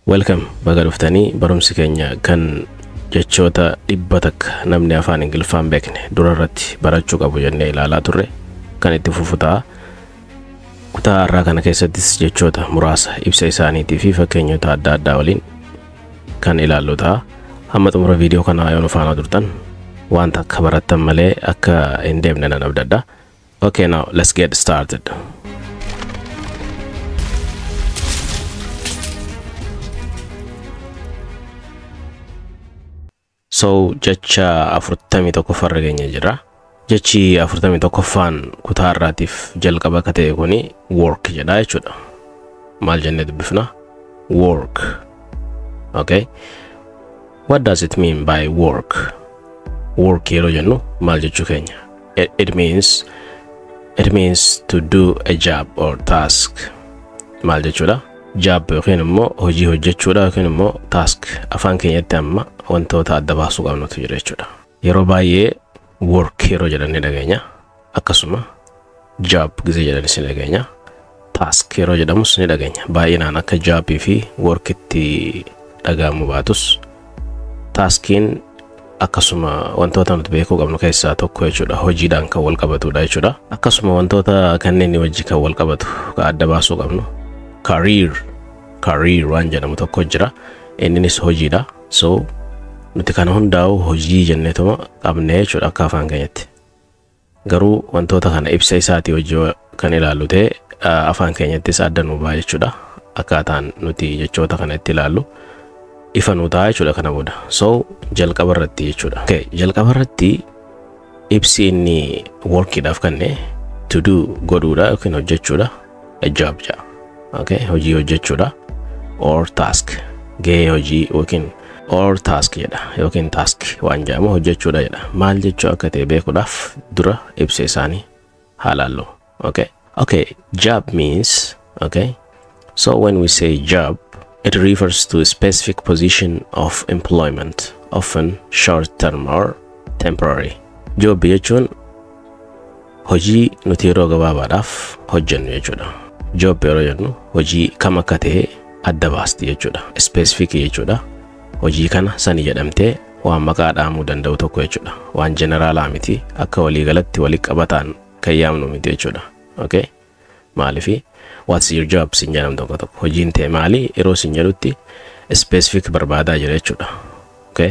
Welcome baga dhuftanii barumsi keenya kan jechoota 100 namni afaan Ingiliffaan beekne dura irratti barachuu qabu jennee ilaalaa turre kan itti fufu ta'a. Kutaa har'aa kana keessattis jechoota muraasa ibsa isaaniitii fi fakkeenyota adda addaa waliin kan ilaallu ta'a. Hamma xumura viidiyoo kanaa yoo nu faana turtan wanta akka barattan malee akka hin deemne nan abdadha. Okay, now let's get started. So jecha 41ffaarra geenye jira. Jechi 41ffaan kutaa har'aatiif jalqaba akka ta'e kuni work jedha jechuudha. Maal jennee dubbifna? Work. Okay. What does it mean by work? Work yeroo jennu maal jechuu keenya? It means to do a job or task. Maal jechuudha? Job yookiin immoo hojii hojjechuudha yookiin immoo task afaan keenyatti amma wantoota adda baasuu qabnutu jira jechuudha. Yeroo baay'ee work yeroo jedhan ni dhageenya. Akkasuma job gisee jedhanis ni dhageenya. Task yeroo jedhamus ni dhageenya. Baay'inaan akka jobii fi workitti dhaga'amu baatus taskiin akkasuma wantoota nuti beekuu qabnu keessaa tokko jechuudha. Hojiidhaan kan wal qabatudha jechuudha. Akkasuma wantoota kanneen wajji kan wal qabatu kan adda baasuu qabnu career waan jedhamu tokko jira. Inninis hojiidha. So nuti kana hundaa'u hojii jenneetuma qabnee jechuudha akka afaan keenyatti. Garuu wantoota kana ibsa isaatii hojii kan ilaallu ta'e afaan keenyattis adda nu ba'a jechuudha. Akkaataan nuti jechoota kana itti ilaallu ifa nu ta'a jechuudha kana booda. So jalqaba irratti jechuudha. Okay, jalqaba irratti ibsi inni workiidhaaf kenne to do godhuudha yookiin hojjechuudha. A job jedha. Okay, hojii hojjechuudha. Or task gahee hojii yookiin or task jedha yookiin task waan jedhamu hojjechuudha jedha. Maal jechuu akka ta'e beekuudhaaf dura ibsa isaanii haa laallu. Okay, job means, okay. So when we say job, it refers to a specific position of employment, often short term or temporary. Job jechuun hojii nuti yeroo gabaabaadhaaf hojjennu jechuudha. Job yeroo jennu hojii kam akka ta'e adda baasti jechuudha. Specific jechuudha. Hojii kana sani jedhamtee waan maqaa dhahamuu danda'u tokko jechuudha. Waan generalaa miti, akka waliigalatti walii qabataan kan yaamnu miti jechuudha. Okay? Maalifi "What's your job?" sin jedhamu tokko tokko. Hojiin ta'e maali yeroo sin jedhutti specific barbaadaa jira jechuudha. Okay?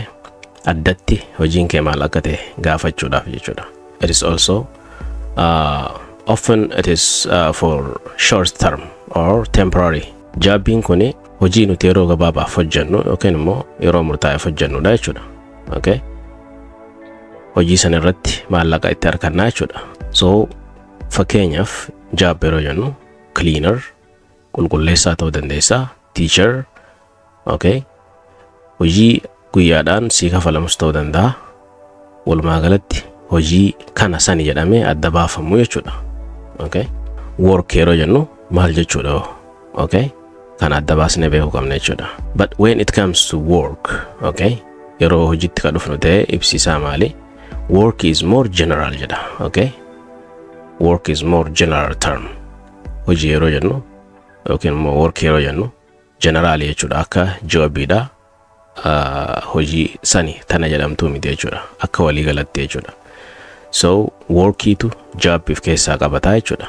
Addatti hojiin kee maal akka ta'e gaafachuudhaaf jechuudha. It is also often it is for short term or temporary. Jobiin kuni hojii nuti yeroo gabaabaaf hojjennu yookiin immoo yeroo murtaa'eef hojjennudha jechuudha. Okay? Hojii sana irratti maallaqa itti argannaa jechuudha. So fakkeenyaaf job yeroo jennu cleaner, qulqulleessaa ta'uu dandeessa, teacher, okay? Hojii guyyaadhaan sii kafalamus ta'uu danda'a. Walumaa galatti hojii kana sani jedhamee adda baafamu jechuudha. Okay? Work yeroo jennu maal jechuudha? Okay? Kana adda baasnee beekuu qabna jechuudha. But when it comes to work, okay? Yeroo hojiitti kan dhufnu ta'e ibsi isaa maali? Work is more general jedha. Okay? Work is more general term. Hojii yeroo jennu yookiin immoo work yeroo jennu general jechuudha, akka jobiidha. Hojii sani tana jedhamtuu miti jechuudha. Akka walii galatti jechuudha. So workiitu jobiif keessaa qabataa jechuudha.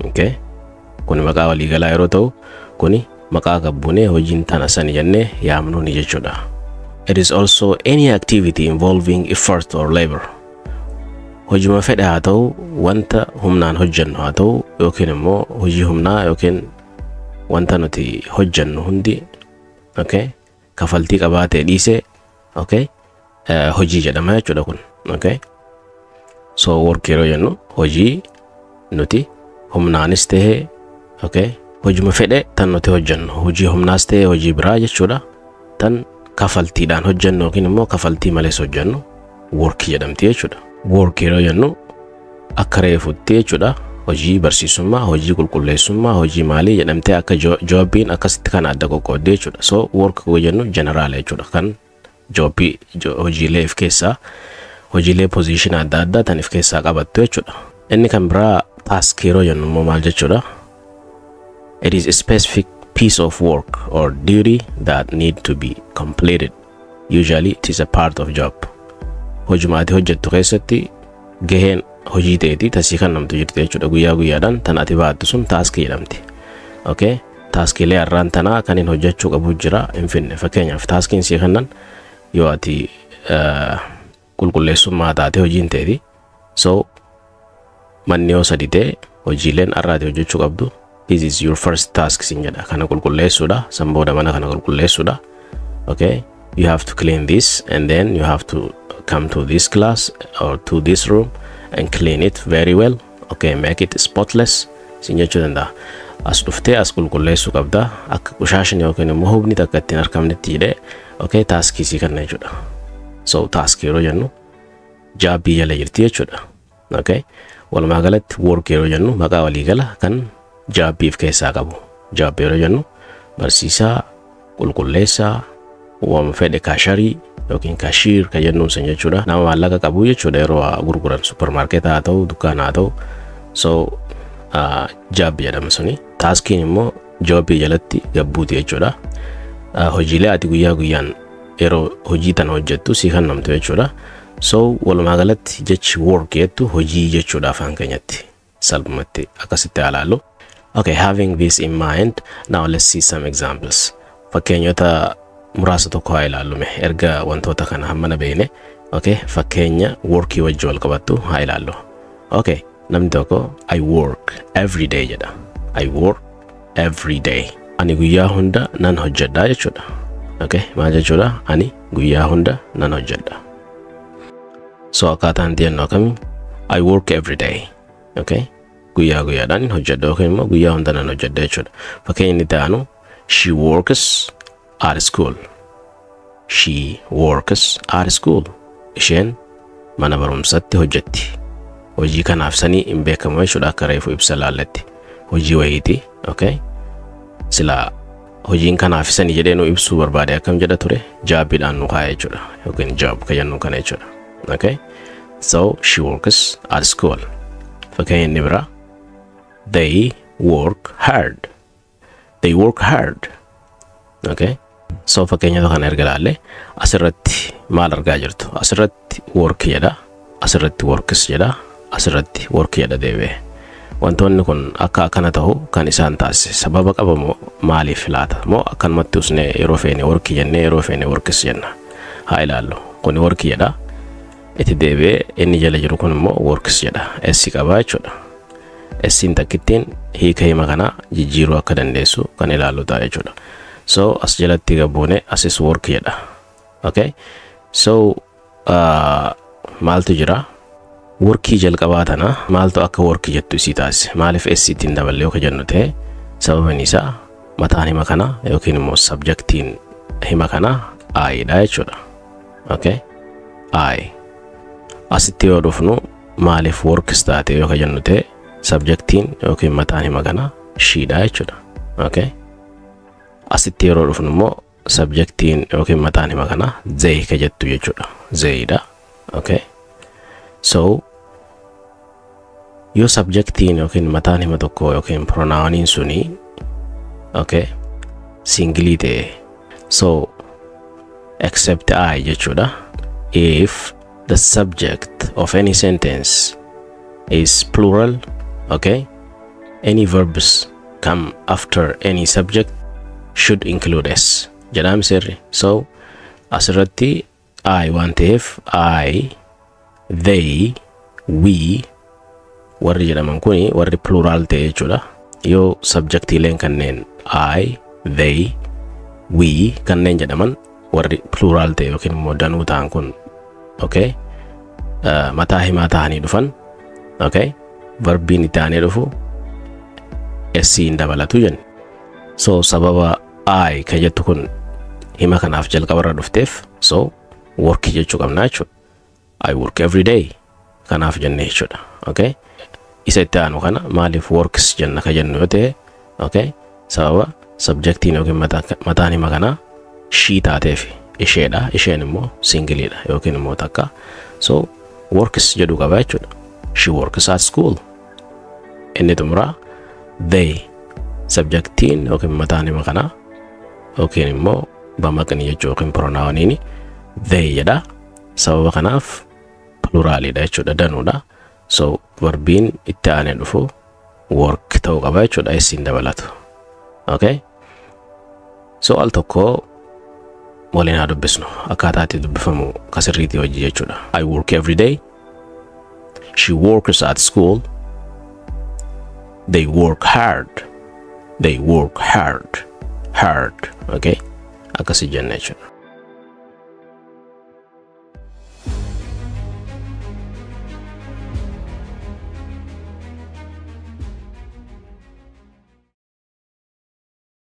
Okay? Kuni maqaa waliigalaa yeroo ta'u, kuni maqaa gabbuunee hojiin tana sani jennee yaamnuuni jechuudha. It is also any activity involving effort or labor. Hojuma fedhe haa ta'u, wanta humnaan hojjennu haa ta'u, yookiin immoo hojii humnaa yookiin wanta nuti hojjennu hundi, okay, kafaltii qabaatee dhiisee, okay, hojii jedhama jechuudha kun. Okay? So work yeroo jennu hojii nuti humnaanis ta'e, okay, hojuma fedhe tan nuti hojjennu, hojii humnaas ta'e hojii biraa jechuudha, tan kafaltiidhaan hojjennu yookiin immoo kafaltii malees hojjennu work jedhamti jechuudha. Work yeroo jennu akka reefutti jechuudha, hojii barsiisummaa, hojii qulqulleessummaa, hojii maalii jedhamtee akka jobiin akkasitti kan adda qoqqoodde jechuudha. So work yeroo jennu general jechuudha, kan jobii hojiilee if keessaa, hojiilee position adda addaa tan if keessaa qabattu jechuudha. Inni kan biraa task yeroo jennu immoo maal jechuudha? It is a specific piece of work or piece of work or duty that need to be completed. Usually it is a part of job. Hojuma ati hojjettu keessatti gaheen hojii ta'eeti tasii kan namtu jirti jechuudha. Guyyaa guyyaadhaan tan ati baattu sun taskii jedhamti. Okay? Taskiilee har'aan tanaa kan hin hojjechuu qabu jira hin finne. Fakkeenyaaf, taskiin sii kennan yoo ati qulqulleessummaa taate hojiin ta'eeti. So manni yoo sadi ta'e, hojiileen har'a ati hojjechuu qabdu, this is your first task sin jedha. Kana qulqulleessuudha. San booda mana kana qulqulleessuudha. Okay? You have to clean this and then you have to come to this class or to this room and clean it very well. Okay, make it spotless sin jechuu danda'a. As dhuftee as qulqulleessuu qabda, akka qushaashni yookiin immoo hubni takka ittiin argamnetti jedhee, okay, taskii sii kenna jechuudha. So taskii yeroo jennu jobii jala jirti jechuudha. Okay? Walumaa galatti work yeroo jennu maqaa waliigala kan jobiif keessaa qabu. Jobii yeroo jennu barsiisaa, qulqulleessaa, waan fedhe, cashierii yookiin cashier kan jennuun san jechuudha. Nama maallaqa qabu jechuudha yeroo gurguran, supermarketa haa ta'u, dukkaana haa ta'u. So job jedhama suni. Taskiin immoo jobii jalatti gabbuuti jechuudha. Hojiilee ati guyyaa guyyaan yeroo hojii tana hojjettu sii kennamtu jechuudha. So walumaa galatti jechi work jettu hojii jechuudha afaan keenyatti. Salphumatti akkasitti haa ilaallu. Okay, having this in mind, now let's see some examples. Fakkeenyota muraasa tokko haa ilaallume erga wantoota kana hammana beekne. Okay, fakkeenya workii wajji wal qabattu haa ilaallu. Okay, namni tokko "I work every day" jedha. I work every day. Ani guyyaa hunda nan hojjedha jechuudha. Okay, maal jechuudha? Ani guyyaa hunda nan hojjedha. So akkaataan itti jennu akkamii? I work every day. Okay? Guyyaa guyyaadhaan hojjedha yookiin immoo guyyaa hunda nan hojjedha jechuudha. Fakkeenya inni itti aanu, she works at school. She works at school. Isheen mana barumsatti hojjetti. Hojii kanaaf sanii hin beekamu jechuudha akka reefu ibsa laalletti. Hojii wayiiti. Okay? Silaa hojiin kanaaf sanii jedhee nu ibsuu barbaade akkam jedha ture? Jobiidhaan nu kaa'e jechuudha. Yookiin job ka jennu kana jechuudha. Okay? So she works at school. Fakkeenya inni biraa, they work hard. They work hard. Okay? So fakkeenyota kana erga ilaalle, asirratti maal argaa jirtu? Asirratti work jedha. Asirratti works jedha. Asirratti work jedha deebi'ee. Wantoonni kun akka akkana ta'u kan isaan taasise sababa qaba moo maaliif laata? Moo akkanumatti usnee yeroo feene work jennee yeroo feene works jenna? Haa ilaallu. Kuni work jedha. Itti deebi'ee inni jala jiru kun immoo works jedha. S qaba jechuudha. S'n takkittiin hiika hima kanaa jijjiiruu akka dandeessu kan ilaallu ta'a jechuudha. So as jalatti gabbuune asis work jedha. Okay? So maaltu jira? Workii jalqabaa tana maaltu akka work jettu isii taasise? Maaliif S ittiin daballee yoo jennu ta'e, sababni isaa mataan hima kanaa yookiin immoo subjectiin hima kanaa I dha jechuudha. Okay? I. Asitti yoo dhufnu maaliif works taate yoo jennu ta'e, subjectiin yookiin mataan hima kanaa she dha jechuudha. Okay? Asitti yeroo dhufnu immoo subjectiin yookiin mataan hima kanaa they ka jettu jechuudha. They dha. Okay? So yoo subjectiin yookiin mataan hima tokko yookiin pronouniin suni, okay, single ta'e, so except I jechuudha. If the subject of any sentence is plural, okay, any verbs come after any subject should include s jedhaam seerri. So asirratti I waan ta'eef, I, they, we warri jedhaman kuni warri plural ta'e jechuudha. Yoo subjectiileen kanneen I, they, we kanneen jedhaman warri plural ta'e yookiin immoo danuu ta'an kun, okay, mataa himaa ta'anii dhufan, okay, verbiin itti aanee dhufu s hin dabalatu jenne. So sababa I kan jettu kun hima kanaaf jalqabarra dhufteef, so work jechuu qabna jechuudha. I work every day kanaaf jenne jechuudha. Okay, isa itti aanu kana maaliif works jenna ka jennu yoo ta'e, okay, sababa subjectiin yookiin mataan hima kanaa she taateef, isheedha. Isheen immoo singleiidha yookiin immoo takka, so works jedhu qaba jechuudha. She works at school. Inni xumuraa they Subjectiin yookiin mataan hima kanaa yookiin immoo bamaqni jechuu yookiin pronouniin they jedha. Sababa kanaaf pluraliidha jechuudha, danuudha. So verbiin itti aanee dhufu work ta'uu qaba jechuudha, isiin dabalatu. Okay? So al tokko waliin haa dubbisnu, akkaataa itti dubbifamu kasirriitii hojii jechuudha. I work every day. She works at school. They work hard. They work hard. Hard. Okay? Akkasii jenna jechuudha.